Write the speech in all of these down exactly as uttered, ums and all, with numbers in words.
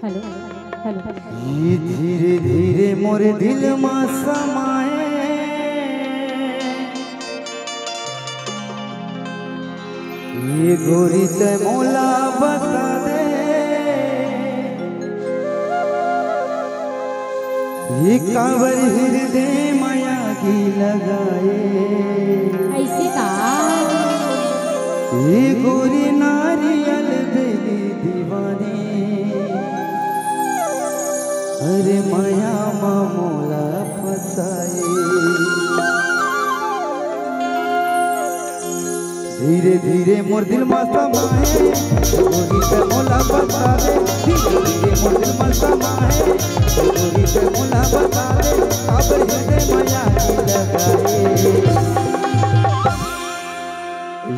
Hello, hello. ये धीरे धीरे मोर दिल मा समाए, ये गोरी तै मोला बता दे, ये काबर हृदय मा आगी लगाए। ऐसे का? ये गोरी नारियल बेली दीवानी, अरे मया मा मोला फसाए। धीरे धीरे मोर दिल मा समाए, गोरी तै मोला बता दे। धीरे धीरे मोर दिल मा समाए, गोरी तै मोला बता दे, काबर हृदय मा आगी लगाए।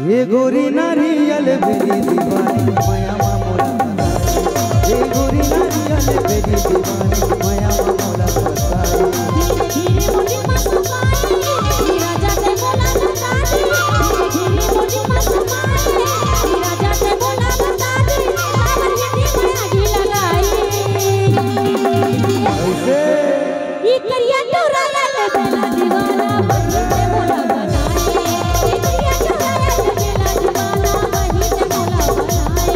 ये गोरी नारियल बेली दीवानी, मया मा मोला फसाए। ये गोरी नारियल बेली दीवानी, मया मा मोला फसाए। धीरे धीरे मोर दिल मा समाए, ये राजा तै मोला बता दे। धीरे धीरे मोर दिल मा समाए, ये राजा तै मोला बता दे, काबर हृदय मा आगी लगाए। ऐसे ई करिया टोरा लाल बेला दीवाना, बहिनी ते मोला बनाए। ई करिया टोरा लाल बेला दीवाना, बहिनी ते मोला बनाए।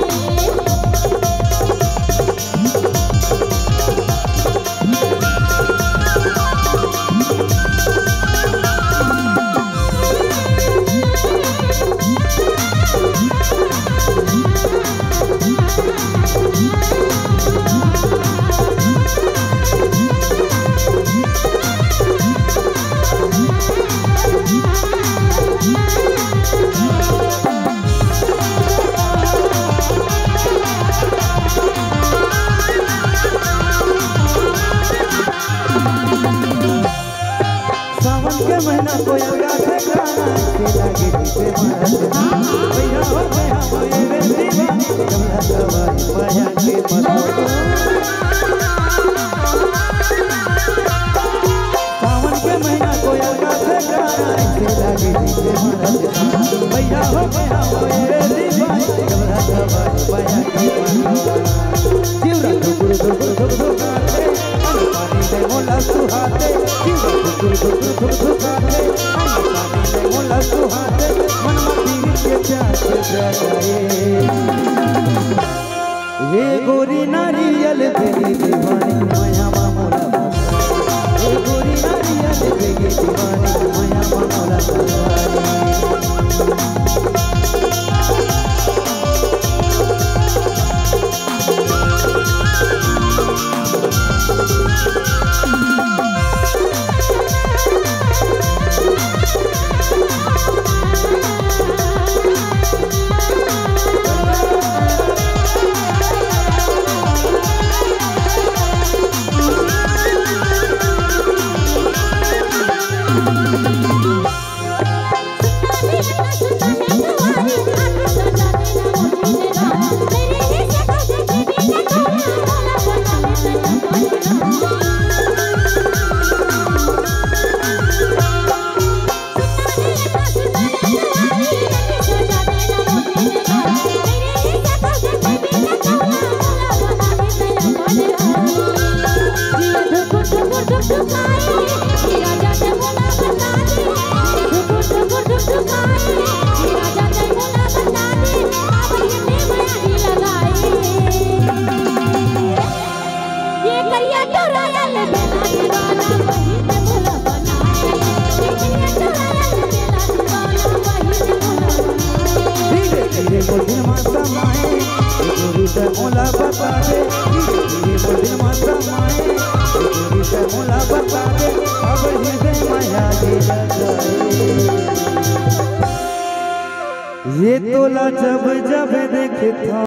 सावन के महीना कोयल गाथे गाना, ऐसे लागे जैसे मारा से। भैया हो गया वो ये रे दीवानी, कमला सवारी माया के मस्त। सावन के महीना कोयल गाथे गाना, ऐसे लागे जैसे मारा से। भैया हो गया वो ये रे दीवानी, कमला सवारी माया के मस्त। जीवरा धुकुर धुकुर धुक धुक आथे, पानी में मोला सुहाते, जीवा धुकुर धुकुर धुक धुक आथे, पानी में मोला सुहाते, मन मा पीर के प्यास जगाए। ये गोरी नारियल बेली दीवानी, मया मा मोला फसाए। ये गोरी नारियल बेली दीवानी, मया मा मोला फसाए। ये तोला जब जब देखथव,